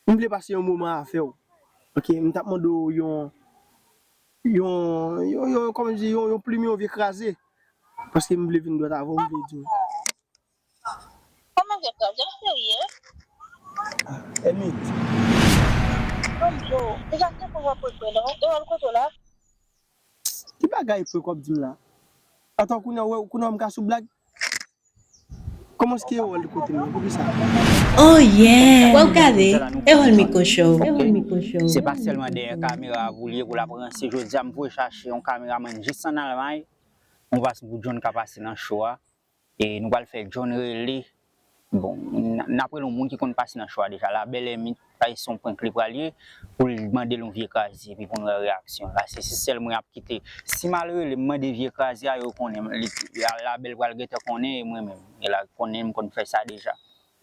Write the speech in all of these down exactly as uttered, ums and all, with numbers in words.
M vle pase yon moman avè w. Ok, m t ap mande w yon, yon, yon, yon, kòman di, yon, yon plim, yon vye kraze. Paske m vle vin dwat avè w, m vle di w. Kòman vye kraze? Ou serye? Èmit. Bonjou. Deja se pou w ap repre non. E wòl kote w la? Ki bagay prank w ap di m la? Atann kounye a, kounye a m ka sou blag? Kòman se ki e wòl kote m nan? Poukisa? Oh yeah! Wè w gade, e wòl Miko Show. E wòl Miko Show. Se pa sèlman dèyè kamera a pou l ye pou l ap ranse. Jodi a m voye chache yon kameramann jis ann Almay. Yon fason pou John ka pase nan show a. E nou pral fè John rele. Bon, n ap rele yon moun ki konn pase nan show a deja. La bèl Èmit, se yon prank li pral ye, pou l mande l yon vye kraze, epi pou n wè reyaksyon l. Paske se sèl mwen y ap kite. Si m al rele, m mande vye kraze a, yo konnen. Li, la bèl pral gentan konnen, e mwen menm. E la konnen m konn fè sa deja.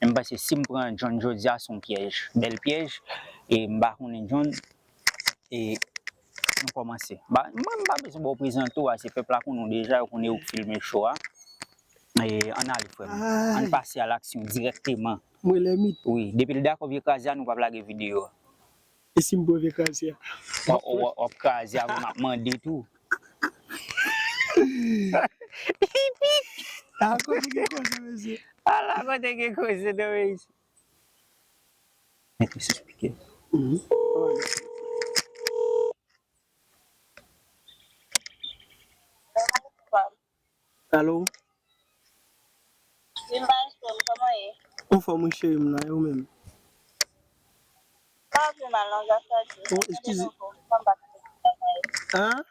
Men m panse si m pran John jodi a, se yon pyèj. Bèl pyèj. E m pa konnen John. E nou kòmanse. Ba, mwen, m pa bezwen ba w prezante w a, se pèp la konnen w deja, yo konnen ou k filme show a. E ann ale, frè m. Ann pase a laksyon dirèkteman. Mwen lè mit. Wi, depi l dakò vye kraze a, nou p ap lage videyo a. E si m pran vye kraze a? W ap, w ap, w ap kraze a, m ap mande tou. A kote gen koze, mesye. Ala kote gen koze, non, mesye. Mete sou spikè. Mhm. Alo? Wi, m pa respè w, kòman ye? Anfòm wi, cheri m nan, e ou menm? Pa pi mal non, zafè di. Oh, eskize. An?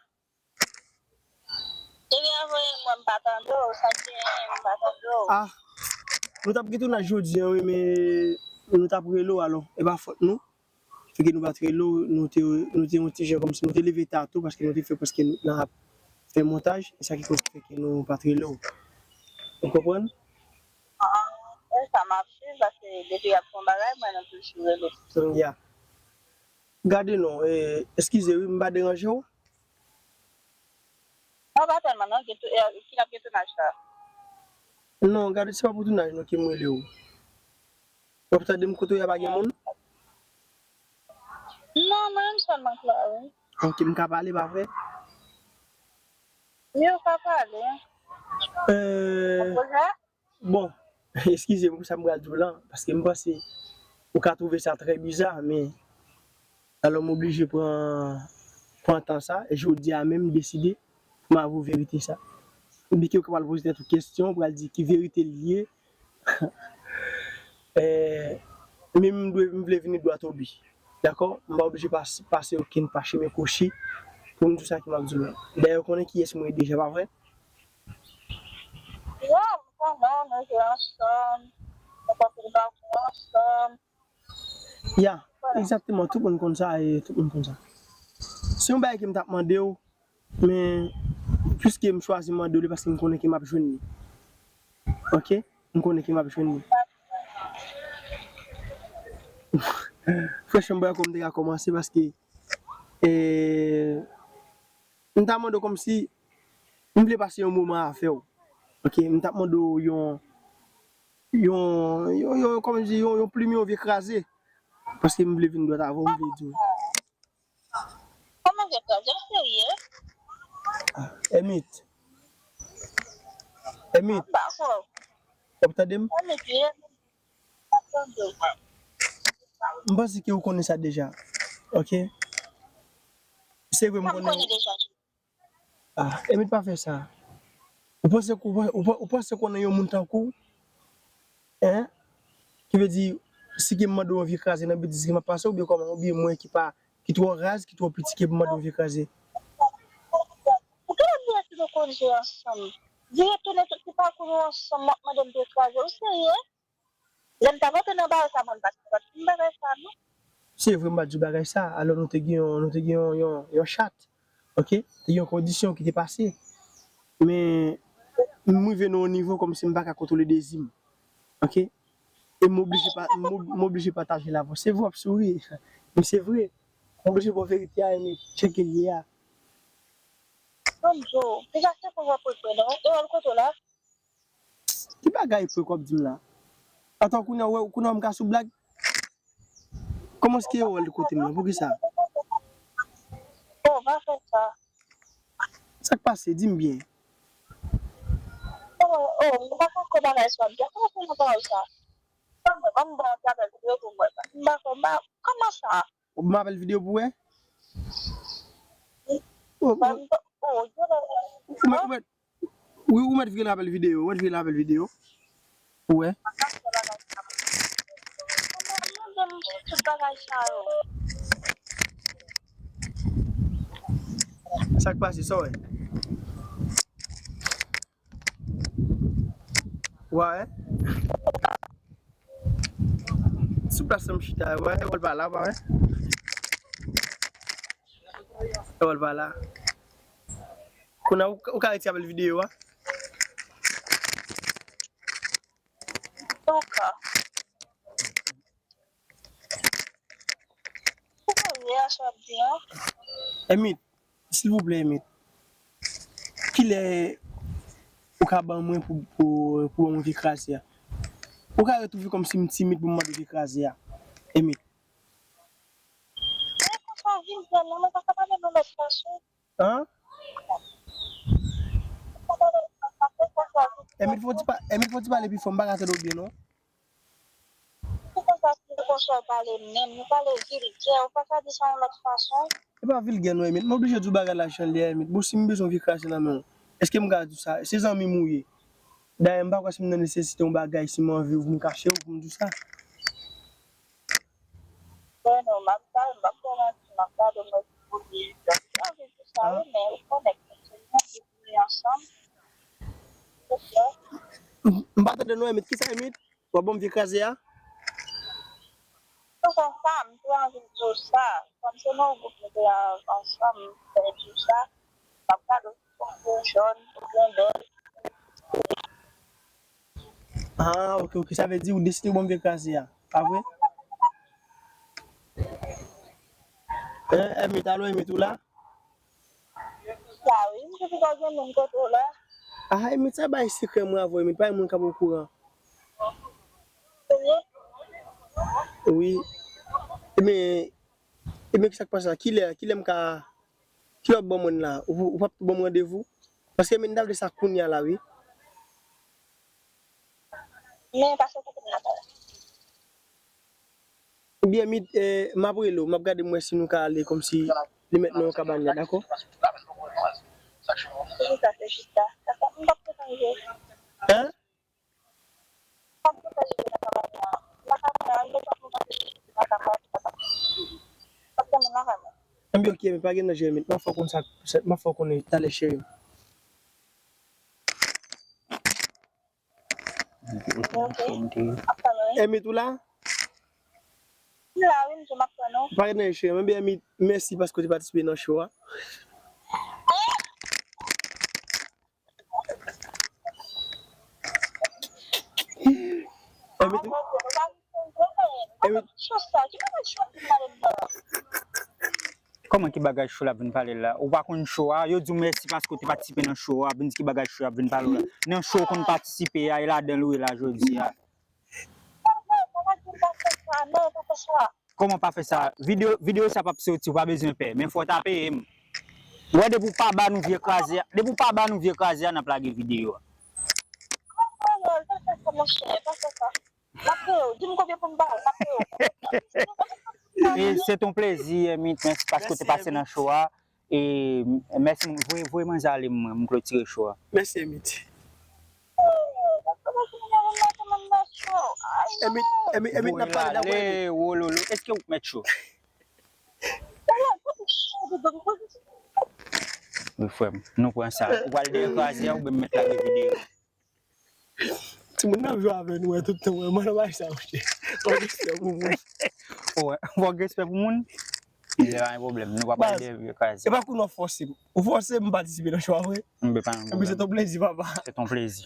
Depi a voye mwen, m pa tande w, sa k gen, m pa tande w. Ah, nou t ap gen tounaj jodi a, wi, men nou t ap rele w, alò, e pa fòt nou. Fè ke nou pa t rele w, nou te, nou te yon ti jan kòmsi nou te leve ta tou, paske nou te fè prèske nan ap fè montaj, e sa ki koz fè ke nou pa t rele w. Ou konprann? Ah, e sa m ap swiv, paske depi y ap fè yon bagay, mwen, nou toujou rele. Ya. Gade non, e, eskize wi, m pa deranje w? Non, pa tèlman, non, gen tou, e, ki l ap gen tounaj sa? Non, gade, se pa pou tounaj non ke m rele w. W ap tande m kote w ye a pa gen moun? Non, mwen menm sèlman k la, wi. Ok, m ka pale, pa vre? Wi, ou ka pale. Euh, Pwojè? Bon, eskize m pou sa m pral di w lan, paske m panse ou ka twouve sa trè biza, men alò m oblije pran, pran tan sa, e jodi a menm m deside pou m avwe w verite sa. Byenke ou ka pral poze tèt ou kesyon, ou pral di ki verite l ye, Eh, men m dwe, m vle vini dwat o bi. Dakò? M pa oblije pas-, pase okenn pa chemen kwochi pou m di w sa ke m ap di w lan. Dayè, ou konnen kiyès mwen ye deja, pa vre? Ya, m konnen, nou jwe ansanm, nou pase l bakou ansanm. Ya, egzakteman, tout moun konn sa e tout moun konn sa. Se yon bagay ke m t ap mande w, men piske m chwazi mande w li paske m konnen ke m ap jwenn li. Ok? M konnen ke m ap jwenn li. Franchman, m pa wè kòman m te ka kòmanse paske, eh, m ta mande w kòmsi m vle pase yon moman avè w. Ok? M t ap mande w yon, yon, yon, yon, kòman di, yon, yon plim, yon vye kraze. Paske m vle vin dwat avè w, m vle di w. Kòman vye kraze? Ou serye? Ah, Èmit. Èmit. Dakò. W ap tande m? Èmit, wi. M ap tande w. M panse ke ou konnen sa deja. Ok? Se vre m Sa m konnen. Konnen deja. Ah, Èmit, pa fè sa. Ou panse ke ou, ou, ou panse konnen yon moun tankou w? Hein? Ki vle di, si ke m mande w yon vye kraze nan betiz ke m ap pase, oubyen kòman, oubyen mwen ki pa, ki twò raz, ki twò piti ke pou mande w vye kraze? Ou genlè bliye si nou konn jwe ansanm. Vire tounen tout ti pakou nou ansanm, w ap mande m vye kraze. Ou serye? Lè m t ap antre nan bagay sa, mwen m pa t konn bagay sa, non. Se vre, m pa t di w bagay sa. Alò, nou te gen yon, nou te gen yon, yon, yon chat. Ok? Te gen yon kondisyon ki te pase. Men, m rive nan yon nivo kòmsi m pa ka kontwole dezi m. Ok? E m oblije pa, m ob-, m oblije pataje l avè w. Se vre w ap souri. Men se vre. M oblije ba w verite a, men tcheke l ye a. Bonjou. Deja se pou w ap repre non. E wòl kote w la? Ki bagay prank w ap di m la? Atann kounye a, w wè, kounye a m ka sou blag? Kòman se ki erè l kote m nan? Poukisa? Oh, pa fè sa. Sa k pase? Di m byen. Oh, oh, m pa ka kwè bagay sa w ap di a. Kòman pou mwen ba w sa? Ban m, ban m ba w apèl videyo pou m wè sa. M pa kwè, m pa, kòman sa? Ou ban m apèl videyo pou wè? Ban m, oh, yo, Ou mèt, ou mèt, wi, ou mèt vire l apèl videyo, ou mèt vire l apèl videyo. Ou wè? Tout bagay sa yo. Sa k pase, sa w wè? Ou pa wè? Sou plas la m chita, ou pa wè? Ou pa la, ou pa wè? Ou pa la. Kounye a, ou, ou ka retire apèl videyo a? Paka. Ou konnen a sa w ap di a? Emit, silvouplè, Emit. Kilè ou ka ban mwen pou, pou, pou ban mwen vye kraze a? Ou ka retwouve kòmsi m timid pou m mande vye kraze a, Emit. Men konsa vin pran non, mwen pa ka pale nan lòt fason. An? Mwen pa ka pale nan lòt fason, konsa vin pran Emit, fò w ti pa, Emit, fò w ti pale pi fò, m pa ka tande w byen, non. Pou konsa, pou konsa w pale menm, ou pale vilgè, ou pa ka di sa yon lòt fason. E pa vilgè non, Emit. M oblije di w bagay la jan l ye a, Emit. Bon, si m bezwen vye kraze nan men w, èske m ka di w sa? Se zanmi m ou ye. Dayè, m pa kwè si m nan nesesite yon bagay, si m anvi w, pou m kache w, pou m di w sa. Bon, non, m ap pale, m ap pale, m ap pale, mwen, m anvi di w sa, wi, men ou konnen, se yon vi nou ansanm. Se klè. M, m pa tande non, Emit. Kisa, Emit? W ap ban m vye kraze a? Se konsa, m te anvi di w sa. Kòm se nan yon gwoup nou te ansanm, m te di w sa. M ap gade w si w jòn oubyen bèl. Ah, ok, ok. Sa vle di ou deside w ban m vye kraze a, pa vre? Eh, Emit, alo, Emit, ou la? La wi, m te pito gen moun kote w la. Ah, Emit, sa bay sekrè mwen avè w, Emit, pa gen moun k ap okouran. Serye? Wi. Ebyen, ebyen, kisa k pase la? Kilè, kilè m ka, kilè w ap ban mwen la? Ou, ou p ap tou ban m randevou? Paske Emit, m ta vle sa kounye a la, wi. Men, pase kote m nan la. Oubyen Emit, eh, m ap rele w, m ap gade m wè si nou ka ale kòmsi li mèt nan yon kabann la, dakò? Se jis sa, se jis sa. Dakò, m p ap kontan rive. Hein? M p ap kontan rive nan kabann la. Nan kabann la, m bezwen pou m pase nan kabann la. M p ap tann nan kabann la. Ebyen, ok, men pa gen danje, Emit. M ap fè w konn sa, m ap fè w konnen talè, cheri. Ok. M ap tann ou, wi. Emit, ou la? M la, wi, m di m ap tann ou. Pa gen anyen, cheri. Ebyen, Emit, mèsi paske w te patisipe nan show a. Emit, Emit, Kòman ki bagay show l ap vin pale l la? Ou pa konn show a? Yo di w mèsi paske w te patisipe nan show a, ap vin di ki bagay show ap vin pale w la. Nan show w konn patisipe a, e ladan l ou ye la jodi a. Kòman pa fè sa? Videyo, videyo sa p ap soti, ou pa bezwen pè. Men fò w ta peye m. Ou wè depi w pa ba nou vye kraze a, depi w pa ba nou vye kraze a, n ap lage videyo a. M ap peye w, di m konbyen pou m ba w, m ap peye w. E se t on plezi, Emit, mèsi paske w te pase nan show a. E mèsi, voye, voye manzè ale mwen, m klotire show a. Mèsi, Emit. Emit, Emit, Emit, n ap pale la, ale, wololo, èske ou mèt show? Wi, frè m, nou pran sa. Ou pral dèyè kraze a, oubyen m mèt lage videyo? Timoun nan jwe avè nou, wè, tout tan, wè, mwen nan bay sa, monchè. Fò respè pou moun. Fò respè pou moun? Ebyen, pa gen pwoblèm, nou pa pral dèyè kraze. E pa kou nou fòse m. Ou fòse m patisipe nan show a vre? Ebyen, se t on plezi, papa. Se t on plezi.